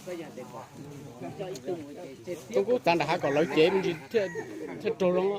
Tub Kub txav nram hav kom lawv cev me ntsis thiaj raug zoo.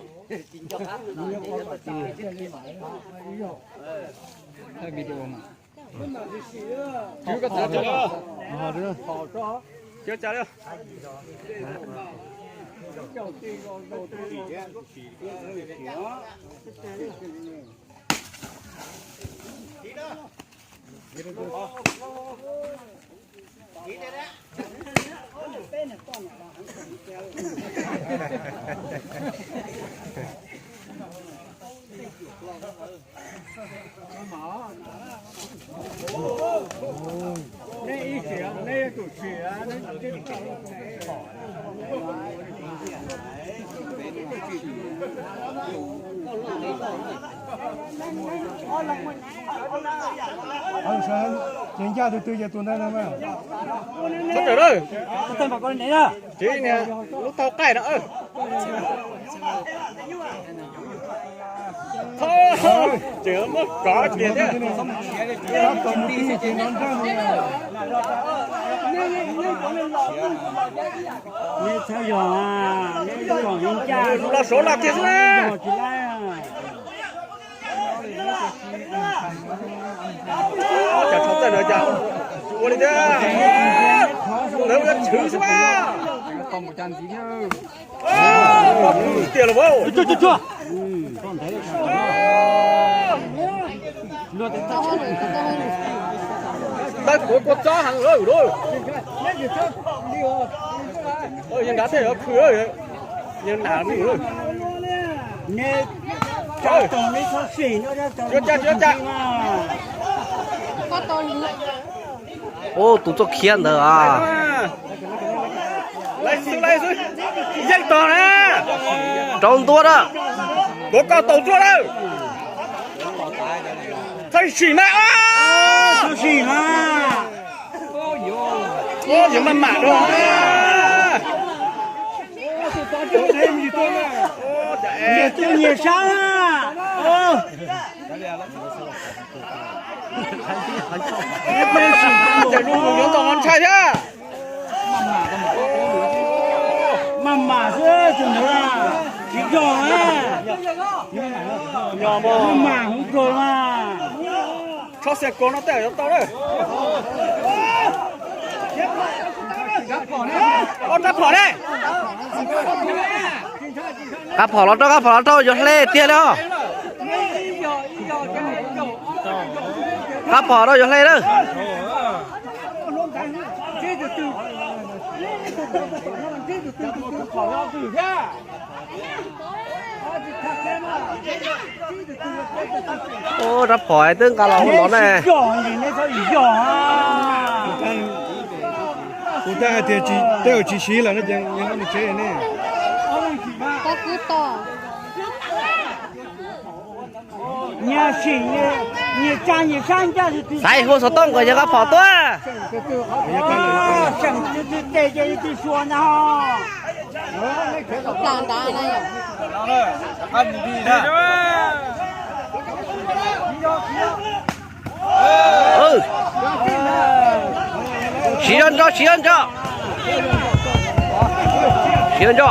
Ces ncaj tus twg ces tus ntawd no mas. Sawv daws na, tsis niag lub taub qaij no. Tseem muab kov tiag thiab. Los suav los kiag xwb na. Cas txhob txawj no cas tsis ua li thiab. Tus ntawd ua tshwv xwb mas. Tiag los. Ntawd kuv kua txob heev lawm. Yog nrad thiaj yuav khw, yog nas mus. Ua cas, ua cas. Ub, tus txoj khiab ntawd a. Yeej tog na. Rau ntua na. Tuav koj tau tuaj na. Txhob sim na. Txhob sim na. Yog maj mam rau. Nyias sab. Ces zoo mus yuav ntau ntshai thiab. Maj mam xwb tus ntawd, tsis yog na. Maj mam hwv kawg na. Txhob xia kos no tej yuav tau na. Ob rab phom ne. Qab phom los rau, qab phom los rau, yuav hle tiag li os. Qab phom rau yuav hle na. Ua rab phom twb nqa los ua no ne. Kuv twb hais tias tej zaum tsis siv lawm no ces yog no mus tsev ne. Nyias sim, nyias tsa nyias sab ncaj. Xaiv hu xov tooj kom yog qab phom tuaj. Seem twg twg tes ces twg suav ntag. Siv zog ntso, siv zog ntso. Siv zog ntso.